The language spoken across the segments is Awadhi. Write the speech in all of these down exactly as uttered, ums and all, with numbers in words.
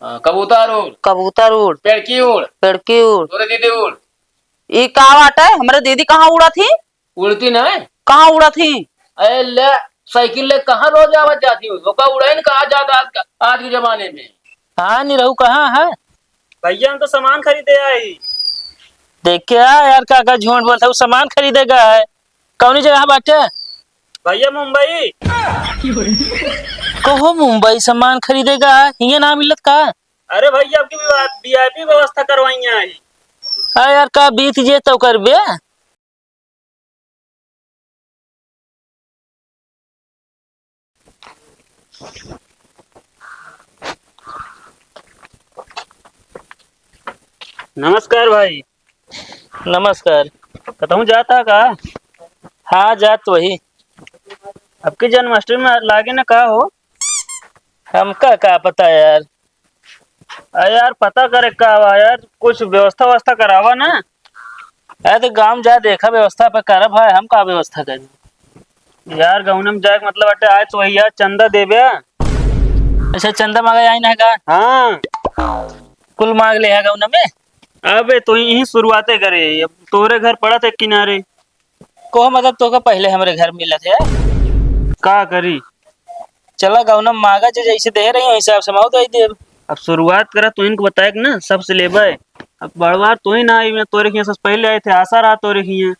हाँ, कबूतर उड़। कबूतर उड़। पेड़की उड़। पेड़की उड़। तोरे दीदी उड़। ई का बाटे? हमरे दीदी कहाँ उड़त ही? उड़ती नहीं। कहाँ उड़त ही? अरे ले, साइकिल ले कहाँ रोज आवत जाती हूँ? ओका उड़े न कहा जाता आज, आज के जमाने में। हाँ, निरहू कहाँ है? भैया, हम तो सामान खरीदे आई। देख के आ यार, काका झूठ बोलत है, उ सामान खरीदे गया है। कौनी जगह बाटे? भैया, मुंबई। कहो मुंबई सामान खरीदे गया है, हियाँ ना मिलत का? अरे भैया, आपकी वी आई पी व्यवस्था करवाई है। आ यार, का बीत जे तो करबे। नमस्कार भाई। नमस्कार। कतहूँ जाता का? हाँ, जात वही। अबकी जन्माष्टमी में लागे न का हो? हमका का पता यार। अरे यार, पता करे का बा यार, कुछ व्यवस्था व्यवस्था करावा ना। अरे तो गाँव जा देखा, व्यवस्था पे करब है, हम का व्यवस्था करी? यार, गौनम जाए के मतलब अटे, आज तो वही यार चंदा देबे। अच्छा, चंदा मांगे आई ना का? हाँ। कुल मांग ले है गौनम में? अबे तो यही शुरुआते करे, अब तोरे घर पड़त है किनारे। को मतलब तोका पहले हमरे घर मिलत है? का करी? चला गौना मांगा जे जैसे दे रही हो हिसाब से माऊ दे देब। अब शुरुआत करा तो इनको बताए के ना सबसे लेबे। अब बड़वार तो ही ना आई, मैं तोरे हियां सबसे पहले आए थे, आशा रहा तोरे हियां।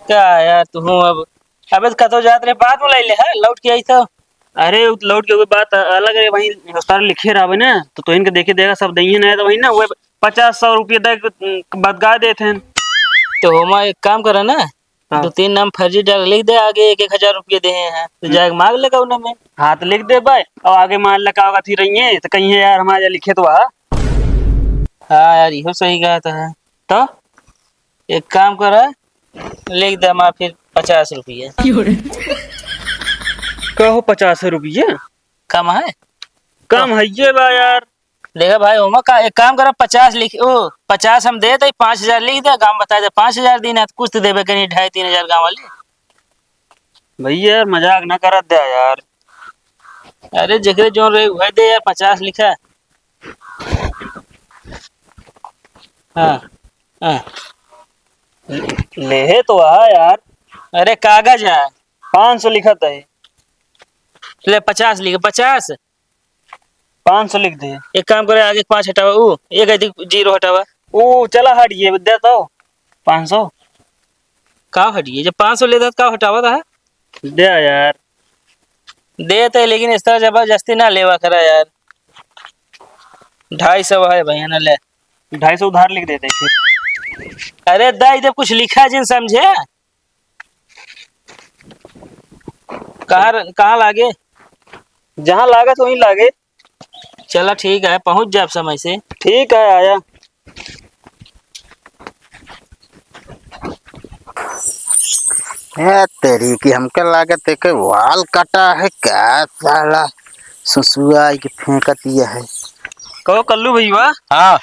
का यार तू हूँ अब, अबे तो कतो जात रहे बाद में ले ले है, लौट के आई तो। अरे उ लौट के वो बात अलग रहे, वहीं सारे लिखे रहबे ना तो, तो इनके देखे देगा सब दइए ना तो वही ना वो पचास सौ रुपये दे के बदगा देते हैं। तो होमा एक काम करा ना, हाँ। दो तीन नाम फर्जी डाल लिख दे, आगे एक एक हजार रुपये दे हैं, तो हम्म। जाके मांग ले गौना में। हाँ, तो लिख दे भाई, और आगे मान ले का होगा थी रही है, तो कहीं है यार, हमारे यहाँ लिखे तो वहाँ। हाँ यार, इहो सही कहा था। तो? एक काम करा, लिख दे हमार फिर पचास रुपये। कहो पचास रुपये? कम है? कम है ये बा यार। देखा भाई, ओमा का, एक काम करा, पचास लिख, ओ, पचास हम देत हई, पाँच हजार लिख दे, गाँव बता दे, पाँच हजार दिन है, तो कुछ तो देबे करी, ढाई तीन हजार गाँव वाले। भैया यार, मजाक ना करत दे यार। अरे, जेकरे जौन रहे, वह दे यार, पचास लिखा। हाँ, हाँ। लेहे तो आ यार। अरे, कागज है। पाँच सौ लिखत है। ले, पचास लिख, पचास। पाँच सौ लिख दे। एक काम करे, आगे पाँच हटावा, ऊ, एक है, जीरो हटावा। ऊ, चला हट, ये दे तो, पाँच सौ। का हटिए, जब पाँच सौ लेता तो का हटावा था? दे यार। देते, लेकिन इस तरह जबरदस्ती ना लेवा करा यार। ढाई सौ है भैया, ना ले। ढाई सौ उधार लिख देते हैं फिर। अरे दाई, जब कुछ लिखा जिन समझे। कहाँ र-, कहाँ लागे? जहाँ लागत वहीं लागे। चला ठीक है, पहुँच जाब समय से। ठीक है, आया। ए तेरी की, हमके लागत है कि वाल कटा है का साला, सुसुआ आई के फेंकत यह है। कहो कल्लू भैया। हाँ।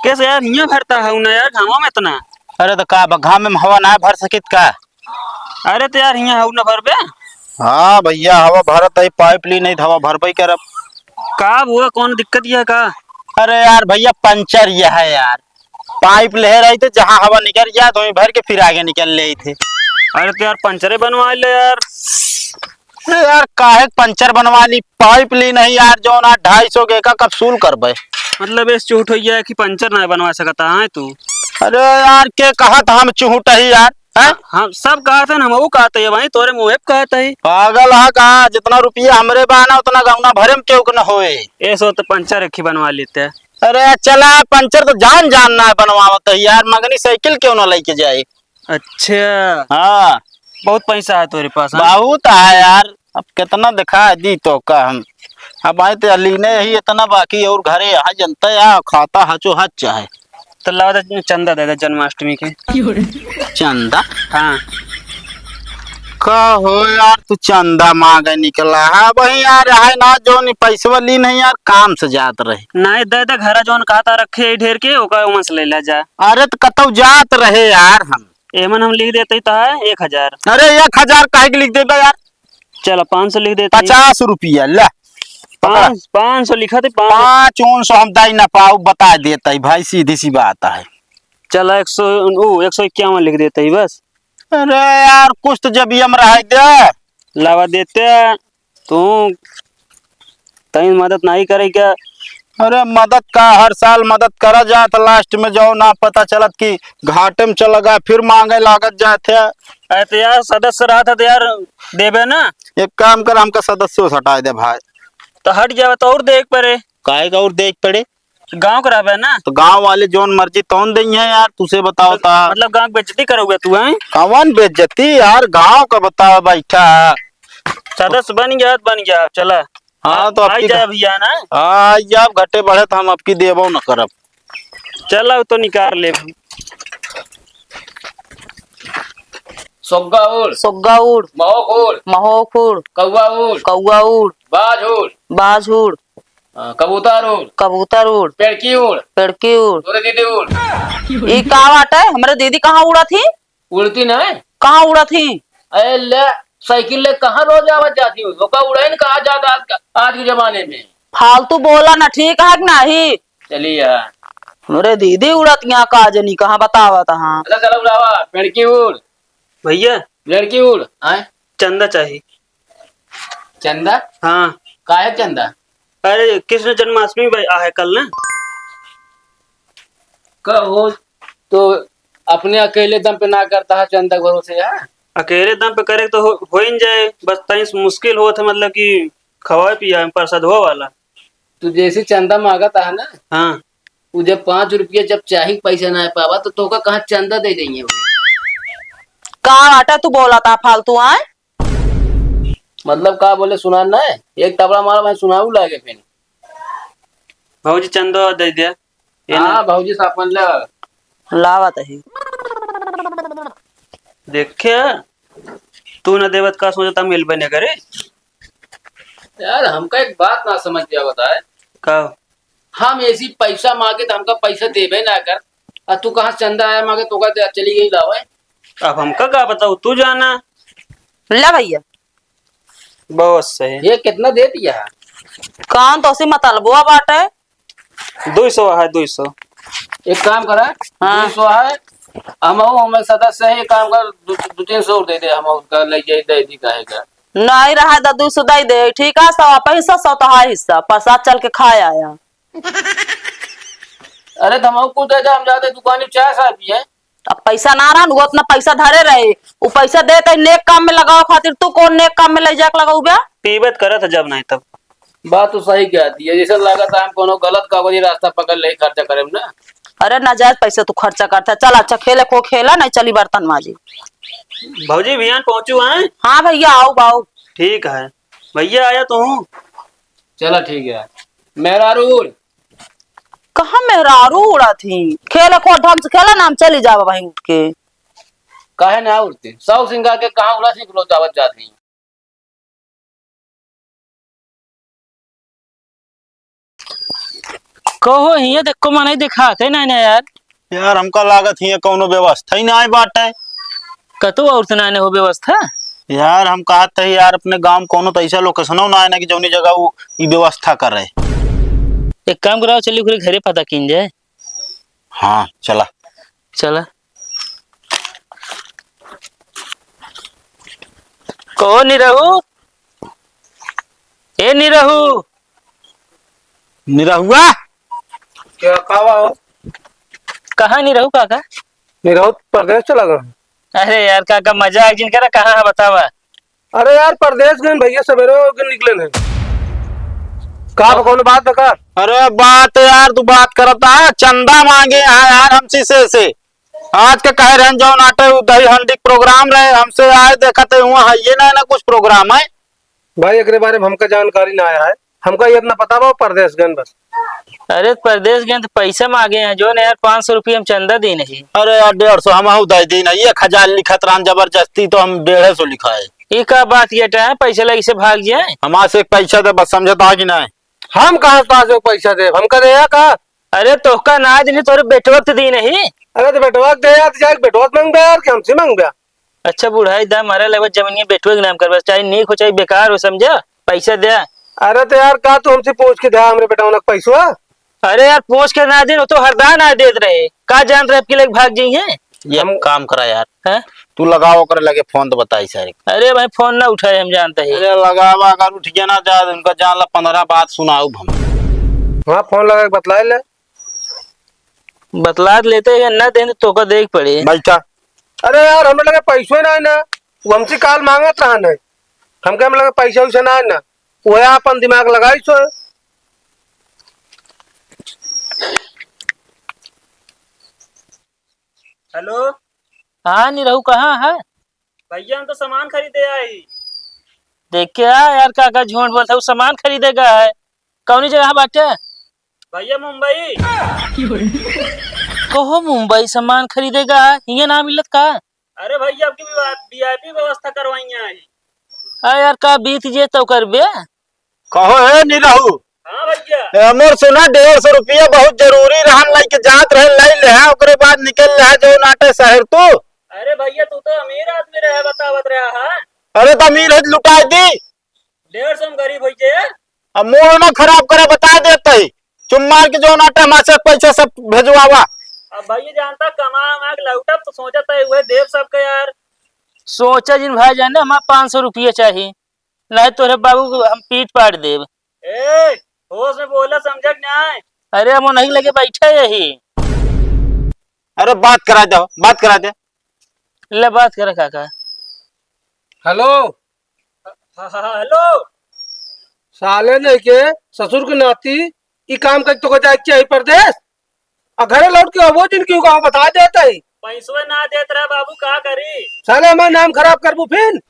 कैसे यार हियाँ भरता है ना यार, घामा में इतना? अरे तो का बा, घाम में हवा ना भर सकित का? अरे तो यार, हियाँ हऊ ना भरबे? हाँ भैया, हवा भरत है, पाइप ली नहीं, हवा भरबे करब। का हुआ, कौन दिक्कत यह का? अरे यार भैया, पंचर यह है यार, पाइप ले रही थे, जहाँ हवा निकल जाए तो वहीं भर के फिर आगे निकल ले थे। अरे तो यार, पंचरे बनवा ले यार। अरे यार, काहे पंचर बनवा ली, पाइप ली नहीं यार, जो ना ढाई सौ के का कब सूल करबे? मतलब, इस चूट हो गया कि पंचर ना बनवा सकता है तू? अरे यार, के कहत हम चूट ही यार, हैं? हम सब कहत हन, हम वो कहत है भाई, तोरे मुँहे पे कहत है। पागल है का? जितना रुपया हमरे बा ना, उतना गौना भरे में केहू के न होए। ए सो तो पंचर एक ही बनवा लेते हैं। अरे चला, पंचर तो जान जान ना बनवावत है यार, मगनी साइकिल क्यों ना लेके जाए? अच्छा। हाँ। बहुत पैसा है तोरे पास, हाँ? बहुत है यार, अब कितना दिखा दी तो का हम। अब आए तो लीने ही इतना बाकी और घरे यहाँ जनता है, खाता हचो हच है। तो लावा दे, चंदा दे दे जन्माष्टमी के। चंदा? हाँ। का हो यार, तू चंदा मांगे निकला है? वही यार, है ना, जो नहीं पैसवा ली नहीं यार, काम से जात रहे। नहीं, दे दे, घरा जौन कहता रखे है ढेर के, ओका ओमन से ले ला जा। अरे, तो कतौ जात रहे यार हम। एमन हम लिख देते तो है एक हजार। अरे, एक हजार काहे के लिख देता यार? चलो, पाँच सौ लिख देते हैं। पचास रुपया, ले। पकड़ा। पाँच, पाँच सौ लिखा थे, पाँच। पाँच उन सौ हम दाई ना पाऊ, बता देता ही भाई, सीधी सी बात है। चला, एक सौ, ओ, एक सौ इक्यावन लिख देता ही बस। अरे यार, कुछ तो जब हम रह दे। लावा देते, तू तई मदद नहीं करे क्या? अरे मदद का, हर साल मदद करा जात, last में जाओ ना पता चलत कि घाटे में चला गया, फिर मांगे लागत जात है। अरे तो यार, सदस्य रहा था तो यार, देबे ना। एक काम कर, हमका सदस्य से हटाए दे भाई। तो हट जावे तो और देख पड़े। काहे का और देख पड़े? गाँव के रहबे ना। तो गाँव वाले जौन मर्जी तौन देइहैं यार, तुसे बताओ ता। मतलब गाँव के बेइज्जती करोगे तू, हैं? कौन बेइज्जती यार, गाँव का बताओ बैठा। सदस्य बन गया, बन गया, चला। हाँ, तो आई आपकी जाए ग-, भैया ना। हाँ, आई जाब, घटे बढ़े तो हम आपकी देबो न करब। चला, वो तो निकाल ले। सुग्गा उड़। सुग्गा उड़। महोख उड़। महोख उड़। कौआ उड़। कौआ उड़। बाज उड़। बाज उड़। हाँ, कबूतर उड़। कबूतर उड़। पेड़की उड़। पेड़की उड़। तोरे दीदी उड़। ई का बाटे? हमरे दीदी कहाँ उड़त ही? उड़ती ना है? कहाँ उड़त ही? अरे ले, साइकिल ले कहाँ रोज आवत जाती हूँ? ओका उड़े न कहा जाता आज का, आज के जमाने में। फालतू बोला ना, ठीक है कि नहीं? चलिए यार। हमरे दीदी उड़त यहाँ का जनी कहाँ बतावत हाँ। अच्छा चलो उड़ावा, पेड़की उड़। भैया। पेड़की उड़, आए? चंदा चाही। चंदा? हाँ। काहे चंदा? अरे, कृष्ण जन्माष्टमी भाई आहे कल ना। कहो तो अपने अकेले दम पे ना करता है चंदा भरोसे यार। अकेले दम पे करे तो हो, हो ही न जाए, बस तनी से मुश्किल होत है, मतलब कि खवाए पियाए में प्रसाद हो वाला। तू जैसे चंदा मांगत है ना, हाँ। उ जब पाँच रुपया जब चाही पैसा ना पावा तो तोका कहाँ चंदा दे देंगे वो? का बाटा तू बोला था फालतू आए? मतलब का बोले सुना ना, एक तबड़ा मारा मैं सुनाऊ लागे फिर। भौजी चंदो दे दे। ये ना। हाँ, भौजी से अपन ले। लावत ही। देखे, तू न देवत का सोचता मिलबे न करे। यार, हमका एक बात ना समझ में आवत है। का? हम ऐसी पैसा मांगे तो हमका पैसा देबे ना कर, आ तू कहाँ से चंदा आया मांगे, तोका दे, चली गई लावे। अब हमका का बताऊ, तू जाना। ला भैया। बहुत सही। ये कितना दे दिया है? कौन तो सी मतलबुआ बाटे? दो सौ है, दो सौ। एक काम करा, हाँ। दो सौ है, हम हूँ, हमें सदस्य है, एक काम कर, दो, दो तीन सौ और दे दे, हम उसका ले जाए, दे दी कहेगा। नहीं रहा तो दो सौ दे दे, ठीक है, सौ आप हिस्सा, सौ तो है हिस्सा, प्रसाद चल के खाए आया। अरे तो हम कुछ दे दे, हम जाते दुकान में चाय साय पिए। अब पैसा ना रहन, वो अपना पैसा धरे रहे, वो पैसा देत है नेक काम में लगावे खातिर, तू कौन नेक काम में ले जाके लगाऊ बे? पीबे त करत है जब नहीं तब। बात तो सही कहती है, जैसे लागत है हम कोनो गलत कागजी रास्ता पकड़ ले खर्चा करे में ना। अरे नाजायज पैसा तू खर्चा करता है, चल अच्छा खेले खो खेला, नहीं चली बर्तन माजी। भौजी बिहान पहुँचू हैं? हाँ भैया, आओ बाऊ। ठीक है भैया, आया तो हूँ। चला ठीक है, मेहरारू उड़। कहाँ मेहरारू उड़त ही? खेले को ढंग से खेला ना, हम चली जावा वहीं उठ के। काहे ना उड़ते? सौ सिंगा के कहाँ उड़ा से रोज आवत जात ही? कहो हियाँ देखो, मने दिखाते ना, ना यार। यार, हमका लागत हियाँ कौनो व्यवस्था ही ना आए बाटे। कतो और से ना हो व्यवस्था? यार, हम कहत है यार, अपने गाँव में कौनो तो ऐसा location हो ना आए ना कि जौनी जगह वो ई व्यवस्था करे। एक काम कराओ, चलिए ओकरे घरे पता कीन जाए। हाँ, चला। चला। कहो निरहू, ए निरहू। निरहुआ? क्या, का बा हो? कहाँ निरहू काका? निरहू परदेस चला गए। अरे यार काका, मजाक जिन करा, कहाँ है बतावा? अरे यार, परदेस गए भैया, सवेरे हो के निकले हैं। का बा, कौनो बात बा का? अरे बात यार, तू बात करता है, चंदा मांगे यहाँ यार हमसे से, से। आज के कहे रहन जौन आटे उ दही हंडी के program रहे, हमसे आए देखत है हुआ है ये ना, ना कुछ program है। भाई, एकरे बारे में हमका जानकारी ना आया है, हमका ये इतना पता बा परदेस गए बस। अरे परदेस गए तो पैसा मांगे हैं, जौन यार पाँच सौ रुपया हम चंदा दीन ही। अरे यार डेढ़ सौ हम आऊ दे दीन, एक हजार लिखत रहन जबरदस्ती तो हम डेढ़ सौ लिखाए। ई का बात ये है, पैसा लगी से भाग जाए? हमारे से एक पैसा दे बस, समझता कि नहीं? हम कहाँ से तोहसे पैसा देब? हमका देया का? अरे तोहका ना दीन, तोरे बेटवा के तो दीन ही। अरे तो बेटवा के देया, तो जाके बेटवा से मांगबे यार, कि हमसे मांगबे? अच्छा बुढ़ाई दा मारे लेवे जमीनिया बेटवा के नाम करबे, चाहे नीक हो चाहे बेकार हो, समझा? पैसा दे। अरे तो यार, का तू हमसे पूछ के द्या हमरे बेटवना के पैसवा? अरे यार, पूछ के ना दिन, वो तो हरदा ना देत रहे, का जान रहे आपके लेके भाग जाई हैं? ये हम काम करा यार। हैं? तू लगावा ओकरे लगे फोन तो बताई सारे। अरे भाई, फोन ना उठाए, हम जानते हैं। अरे लगावा, अगर उठ गया ना जा, उनका जान ला, पन्द्रह बात सुनाऊ हम। हाँ, फोन लगा के बतलाई ले। बतला लेते हैं, ना दें तो तोका देख पड़े। बैठा। अरे यार, हमरे लगे पैसो ना है ना, वो हमसे काल मांगत रहा ना, हमके हमरे लगे पैसा वैसा ना है ना, वो अपन दिमाग लगाई सो। हेलो। हाँ निरहू, कहाँ है? भैया, हम तो सामान खरीदे आई। देख के आ यार, का का झूठ बोलता है, वो सामान खरीदे गया है। कौनी जगह बाटे? भैया, मुंबई। कहो मुंबई सामान खरीदे गया है, हियाँ ना मिलत का? अरे भैया, आपकी वी आई पी व्यवस्था करवाई आई। आ यार, का बीत जे तो करबे। कहो हे निरहू। हाँ भैया। ए, मोर सुना, डेढ़ सौ रुपया बहुत जरूरी रहन, लइके जात रहे, लइ ले है, ओकरे बाद निकल ले है, जो नाटे शहर तू। अरे भैया, तू तो अमीर आदमी रहे, बतावत रहा है। अरे तो अमीर है, लुटाई दी। डेढ़ सौ में गरीब होई जे। अब मूड ना खराब करे, बता देते ही, चुप मार के जो नाटे मासे पैसा सब भेजवावा। अब भैया जानता, कमा वमा के लौटब तो सोचत है, वह देव सबके यार। सोचा जिन भाई जाने, हमार पाँच सौ रुपया चाहिए, नहीं तोरे बाबू को हम पीट पाट देब। ए, होश में बोला, समझक नहीं? अरे, हम नहीं लगे बैठे यही। अरे, बात करा दो, बात करा दे। ले, बात कर काका। हेलो। ह-, ह-, हेलो। साले नहीं के ससुर के नाती, ई काम कर तो जाए के चाहिए परदेश। आ घरे लौट के अबो जिन क्यों कहो, बता देते ही। पैसवे ना देत रहा बाबू, का करी? साले हमार नाम खराब करबू फिर।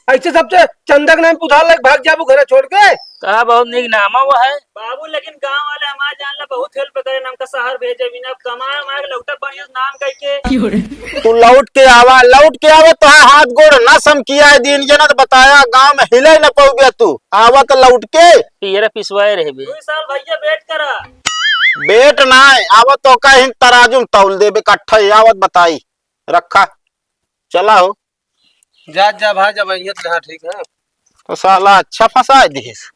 ऐसे सबसे चंदा के नाम पे उधार लेके भाग जाबू घरे छोड़ के। का बहुत नीक नाम हुआ है। बाबू, लेकिन गांव वाले हमार जान ला बहुत help करे, हमका शहर भेजे बिना, अब कमाए उमाए के लौटा बढ़िया से नाम कह के। तू लौट के आवा, लौट के आवे तो हाथ गोड़ ना समकिया है दिन, ये ना तो बताया, गांव में हिले न पउबे तू। आवा तो लौट के। पियरा पिसवाए रहबे। दो साल भैया wait करा। Wait ना है, आवा तो का हिन तराजू में तौल देबे, कट्ठा ही आवत बताई। रखा, चला हो। जा, जा भाई, जब अइहत, हाँ, ठीक है। तो साला अच्छा फंसा दिहिस।